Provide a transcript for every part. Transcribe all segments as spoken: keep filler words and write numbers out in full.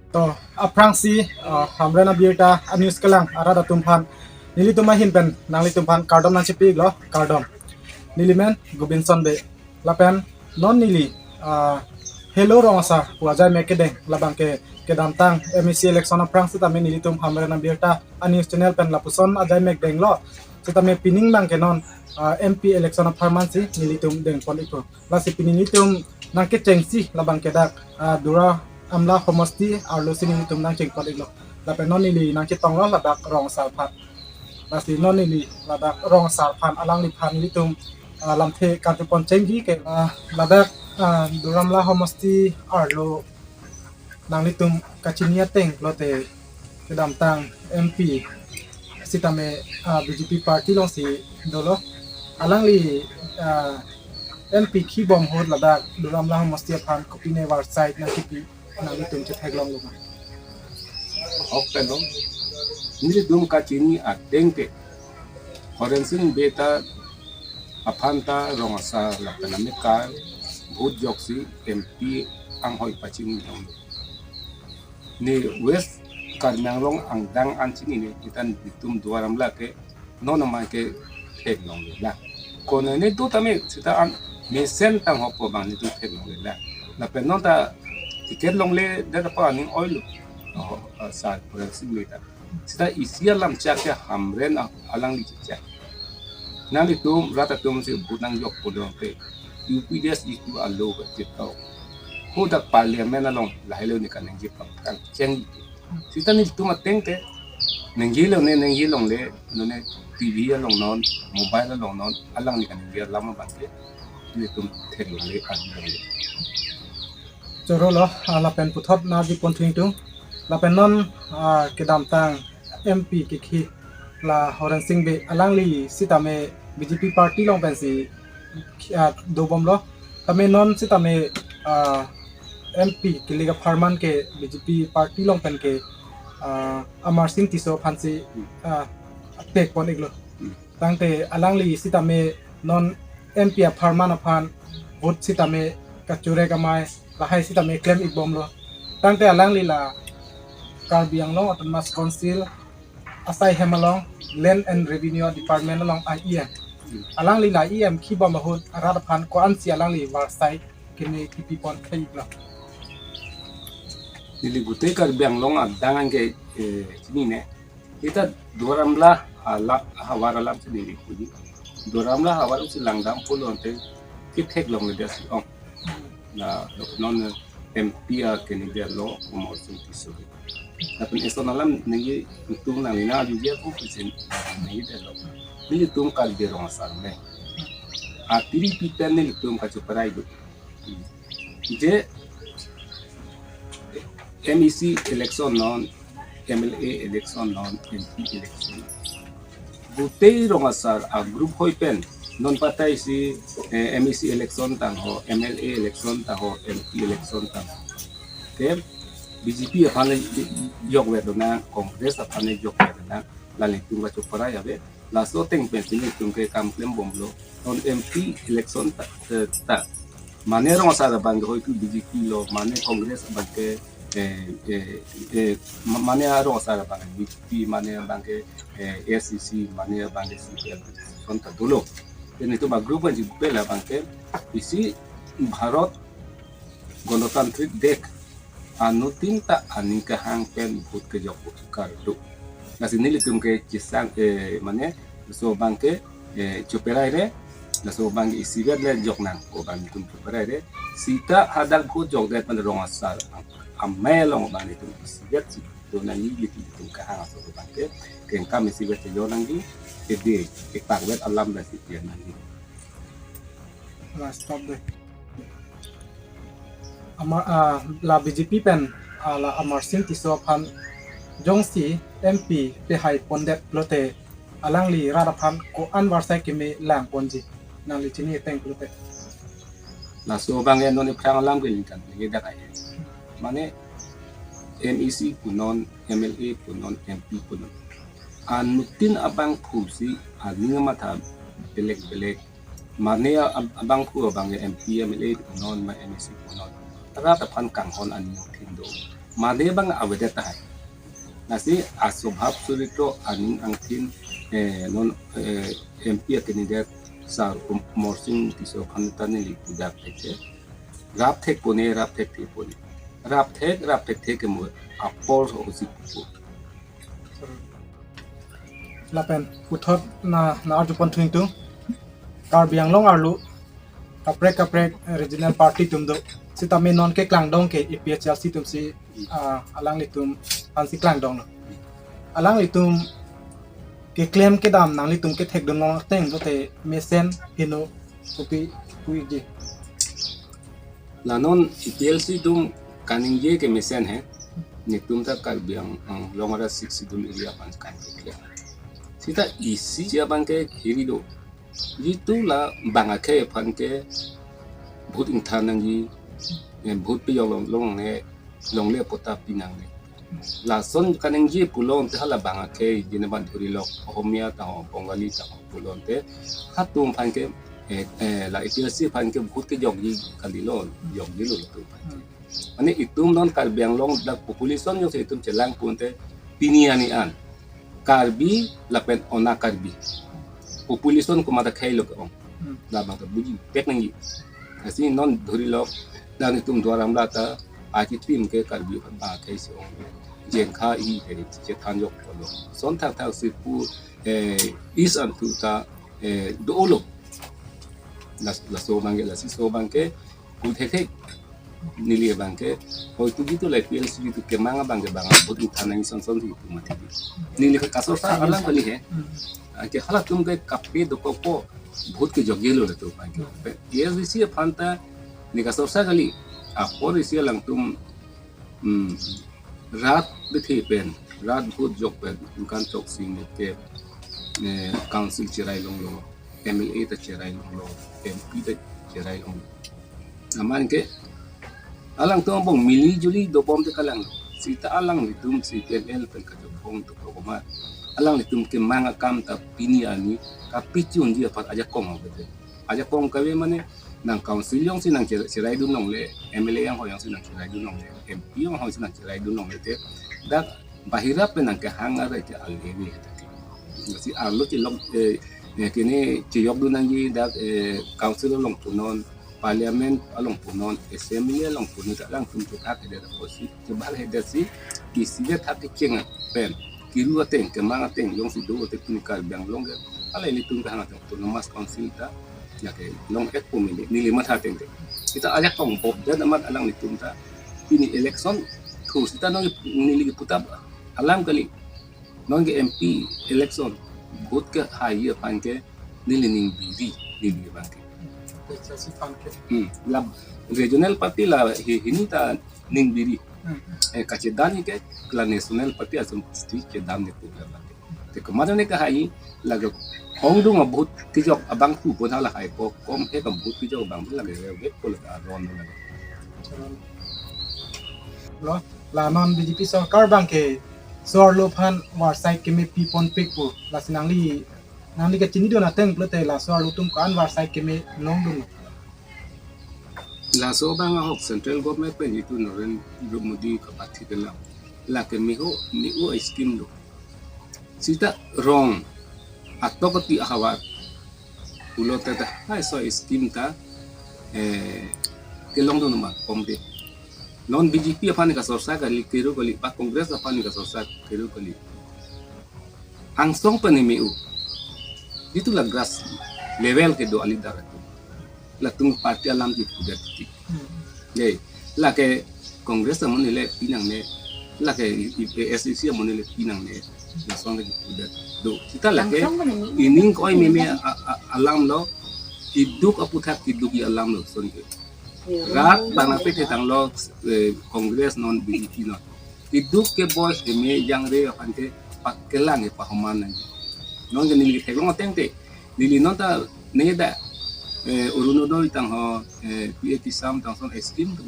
To, aphrangsi, uh, Hamren Abirta a-news kelang arat atum aphan nelitum ahin pen nanglitum aphan kardom nangchepi-iklo, kardom. Neli men Gobinson Bey. Lapen non neli, uh, Hello Rong Asar pu ajai mek kedeng, labang ke kedamtang M A C election aphrang sitame nelitum Hamren Abirta a-news channel pen lapuson ajai mek denglo. Sitame pining abang ke non, uh, M P election apharman si nelitum dengpon-ikpo. Lasi pini nelitum nangkechengsi labang ke dak, ah, Duar Amla homosti arlo si nelitum nangchengpon-iklo. Lapen non neli nangchetonglo ladak Rong Asar aphan. Lasi non neli ladak Rong Asar aphan, alangliphan nelitum, ah, lamthe karjupon chengji ke, ah, ladak, ah, Duar Amla homosti arlo nanglitum kachini ateng pulote kedamtang M P sitame, ah, B J P party alongsi dolo. Alangli, ah, M P khibom ahut ladak Duar Amla homosti aphan kopine varsai nangkipi, nanglitum chetheklonglo ma? Ok, pen non nelitum kachini ateng ke Horensing Bey ta aphan ta Rong Asar lapen amekar vote ajoksi M P anghoi pachini longlo. Ne West Karbi Anglong angdeng an chinine, itan itum Duar Amla ke non amai ke theklonglelang. Konane do tame sita an mesen tang hopo abang nelitum theklonglelang. Lapen non ta ticket longledet apot aning oilo. Oh, ah, sar Horensing Bey ta. Sita isi alam chak ke Hamren a-, alangli chak. Nanglitum rat atum si vote nangjokpo dong ke U P D S itu alo ke chitau. Hadak parliament along lahelo ne kaningje pangkang cheng. Sita nelitum ateng ke ningjelo ne, ningjelo le, none T V along non, mobile along non, alangli kaningje alam abang ke nelitum theklongle, arjulongle. Chorolo, ah, lapen puthot nangji pon thu ingtung. Lapen non, ah, kedamtang M P kekhi la Horensing Bey, alangli sitame B J P party along pensi, ah, dobomlo. Tame non sitame, ah, M P kelik apharman ke B J P party along pen ke, ah, Amarsing Tisso aphansi, ah, pekpon-iklo. Tangte alangli sitame non M P apharman aphan vote sitame kachorek amei lahai sitame klem-ikbomlo. Tangte alangli la Karbi Anglong Autonomous Council asai hem along Land and Revenue Department along a-E M. Alangli la E M khibom ahut arat aphan ko-ansi alangli varsai keme kipipon khei-iklo? Neli gutei Karbi Anglong adang an ke, eh, chinine. Sita Duar Amla hala havar alam si neli puji. Duar Amla havar si langdam pulote ketheklongledet si ong. La non M P a-candidate lo Amarsing Tisso. Lapen eson alam neli itum nang ina juga ko kusin neli delo. Nelitum Karbi Rong Asar me. Atiri pipen nelitum kachoparai do. Je M A C election non, M L A election non, M P election non. Gutei Rong Asar a-group hoi pen non patai si, eh, M A C election tang ho, M L A election tang ho, M P election tang ho. Ke B J P aphan le jokver lonang, Congress aphan le jokver lonang, la nelitum kachoparai ave. Laso ateng pensi nelitum ke kam klembomlo. Non M P election ta, eh, ta. Mane Rong Asar abang ke hoi ke B J P lo, mane Congress abang ke, eh, eh, eh, ma-, mane Rong Asar abang ke B J P, mane abang ke, eh, A I C C, mane abang ke C P M election ta dolo. Nelitum a-group an jibela abang ke isi Bharat Ganatantrik Desh, anuttin ta aning kehang pen vote kejok pu kardo. Lasi nelitum ke chisang, eh, mane laso abang ke, eh, choparai re, laso abang ke isivet le joknang ko abang nelitum choparai re. Sita hadak vote jokdet pen Rong Asar amei along abang nelitum isivet si donangji, nelitum kehang aso abang ke kengkam isivet si donangji, kede kepakvet alam dan si pian nangji. Last stop deh. Amar, ah, la B J P pen, ah, la Amarsing Tisso aphan jongsi M P pehai pondet pulote alangli rat aphan ko-an varsai keme langponji, nangli chini ateng pulote? Laso abang ke non iphrang alam ke lingkan lagi dak ai. Mane M A C punon, M L A punon, M P punon, anuttin abangphu si aning amatha belek belek. Mane ab-, abangphu abang M P, M L A punon, ma M A C punon, rat aphan kanghon aning thim do. mane abang avedet tahai. Lasi aswabhav choritro aning angthin, eh, non, eh, M P a candidate Sar Am-, Amarsing Tisso aphan ta neli pudak thekthek. Rap thekpo ne, rap thekthe po ne. Rap thek, rap thekthe ke mo apor ho usi pupo. Lapen puthot na, na arjupon thu ingtung. Karbi Anglong arlo kaprek kaprek regional party atum do. Sitame non keklangdong ke A P H L C atum si, ah, alanglitum aphansi klangdong lo. Alanglitum keklem kedam nanglitum kethekdun long ateng dote mesen heno kopi puiji. La non A P H L C atum kaningje ke mesen he. Netum ta Karbi Ang-, Anglong arat Sixth Schedule area aphan kan keklem. Sita isi aphan ke hiri do. Jitu la bang akhei aphan ke vote ingthan nangji, eh, vote pejok long, longle, longle patta pi nangne. Lason kaningje pulote hala bang akhei jine ban dhuri lok Ohomia ta ho, Bongali ta ho pulote hatum aphan ke, eh, eh, la A P H L C aphan ke vote kejokji kalilo, jokjilo latum aphan ke. Mane itum non Karbi Anglong dak population jongsi itum chelang pulote pini ani an Karbi lapen ona Karbi population komat akhei lo ke-ong. Hmm. Labang ta buji pek nangji. Lasi non dhuri lok dan itum Duar Amla ta achitim ke Karbi bang akhei si ong. Jengkha i ke chethan jokpo lo. Lason thakthak si pu, eh, East Angthu ta, eh, do lo. Las-, laso abang ke, lasi so abang ke, pu thekthe. Neli abang ke, hoitu jitu la A P H L C jitu kemang abang ke bang vote ingthan nangji son son jitu mati di. Neli ke kasorsa alam kali he. Hmm. Anke halatum ke kape dokokpo vote kejokjelo latum abang ke. Hmm. Pe A S D C aphan ta neli kasorsa kali. Apor isi alangtum, hmm, rat bethe pen, rat vote jok pen, ingkan chok sing ke, eh, council cherai longlo, M L A ta cherai longlo, M P ta cherai longlo. Amat ke alangtum angbong mili juli dobom te kalang. Sita alanglitum C P M L pen kachobong to komat. Alanglitum kemang akam ta pini ani kapichunji aphan ajakong ave te. Ajakong kave mane nang council jongsi nangche-, cheraidun longle, M L A anghoi jongsi nangcheraidun longle, M P anghoi jongsi nangcheraidun longle te dak bahira pen nangkehang arai ke aleve. Si arlo chelok, eh, eh, kene chejokdun nangji dak, eh, council along punon, parliament along punon, assembly along punon, alangtum chethak hedet apotsi, chebahal hedet si, isi det thak kecheng pen, kiru ateng, kemang ateng, jongsi do ateng pini Karbi Anglong ke, hala ilitum kehang ateng autonomous council ta, ya ke long ek pu mili, neli matha ateng te. Sita ajakong bobdet amat alanglitum ta, pini election thu sita nong neli puta alam kali. Non ke M P election, vote kehai aphan ke neli ning biri, neli abang ke. H S C aphan ke. Hmm, la regional party la hi-, hini ta ning biri. Hmm. Eh, kachedan ke la national party ason si chedan ne pu la abang ke. Te komat ne kehai, lake hongdung a vote kejok abang pu pon hala haipo, kom he ka vote kejok abang pu lake revek pu lake aron lake. Lo, la non B J P sorkar abang ke so-arlo aphan varsai keme pipon pik pu. Lasi nangli, nangli kachinidun ateng pulote laso arlo atum ko-an varsai keme longdun lo? Laso abang ahok central government pen jitu Narendra Modi kapathi kelang. Lake me-o, me-o scheme do. Sita rong atok ati ahavar pulote ta hai so scheme ta, eh, kelongdun ma kom de. Non B J P aphan kasorsa kali, kero kali, ba Congress aphan kasorsa kero kali. Angsong pen me-o. Jitu la grass level kedo a leader atum. Latum party alam kipudet ti. Hmm. Dei, lake Congress amonit le pinangne, lake A S D C amonit le pinangne, lason le kipudet do. Sita lake, angsong pen me-o. Ining koi meme a, a, alam lo, kiduk aputhak kidukji alam lo, son ke. Ya. Rat bang apet hetang lo, eh, Congress non B J P non. Kiduk ke bos heme jangre aphan ke pakelang ke pahoman nang. Non ke neli theklong ateng te. Neli non ta ne da, eh, Orunodoi tang ho, eh, P A Kisam tang son scheme tu.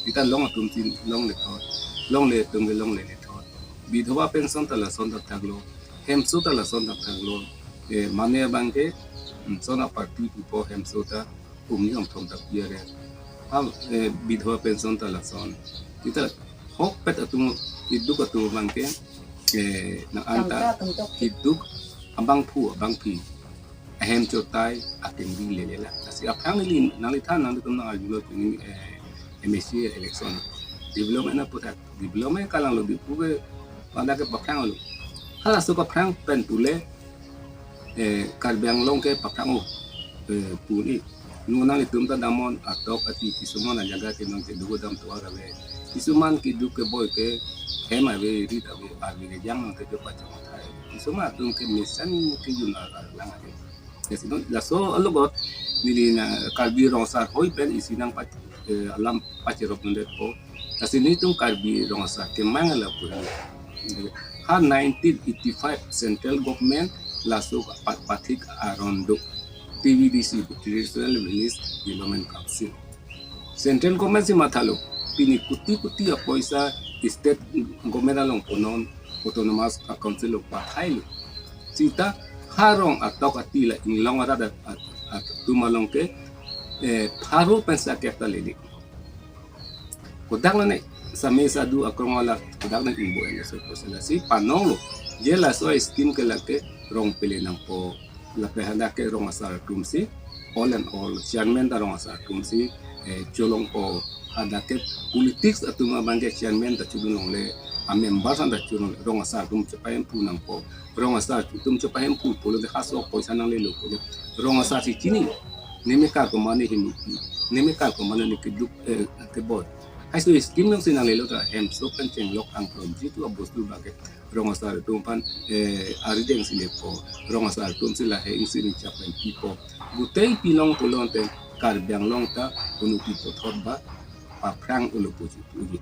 Kita long atum tin longle thot. Longle atum ke longle le thot. Bidhova pension ta lason thakthak lo. Hemso ta lason thakthak lo. Eh, mane abang ke, hmm, son a party pupo Hemso ta, hum ni hom thom ta pi are. Ha, eh, Bidhova pension ta lason. Kita Okpet atum, keduk atum abang ke, eh, nang anta, tangka atum tok, keduk abangphu abangphi ahem chotai atum di lele la. Lasi aphrang neli nangli than nangtum nang arjulo chini, eh, M A C election. Development na puthak, development kalang lo di pu ke pada ke paphrang lo. Halaso paphrang pen pule, eh, Karbi Anglong ke paphrang lo, eh, puni. Nunang itum ta damnon atok ati kisuman ajaga ke nang keduk dam tuar ave. Kisuman keduk keboi ke hem ave, rit ave, arve kejang nang kejo pachong thai. Kisuman atum ke mesen kejun ar, arlang ave. Lasi non laso alogot neli nang Karbi rong asar hoi pen isi nang pa-, eh, alam pacherop nundetpo. Lasi nelitum Karbi rong asar kemang ala puri. Ha nineteen eighty-five central government laso pat-, pathik aron do. T V D C, Traditional Village Development Council. Central government si mathalo, pini kuti kuti apoisa state government along punon, autonomous council along pathailo. Sita ha rong atok ati la inglong arat at, at, atum along ke, eh, pharo pen sakep ta lele. Kodak lone same sadu akrong ala kodak na ingbo en so poisa lasi panong lo. Je laso scheme ke lake rong pele nangpo, lapen hadak ke rong asar atum si, all and all chairman ta rong asar atum si, eh, cholongpo. Hadak ke politics atum abang ke chairman ta chodun longle, a member san ta chodun longle, rong asar atum chepahemphu nangpo. Rong asar atum chepahemphu pulote halaso poisa nanglelo pulo, rong asar si chini. Nemekar komane hini, nemekar komane ne keduk, eh, keboi. Halaso scheme nang si nanglelo ta hemso pen chenglok angkron jitu abostu abang ke rong asar atum aphan, eh, arideng si lepo. Rong asar atum si lahei ingsi ning chap pen pipo. Guteng pilong pulote Karbi Anglong ta unuti puthot ba paphrang ulo puji puji.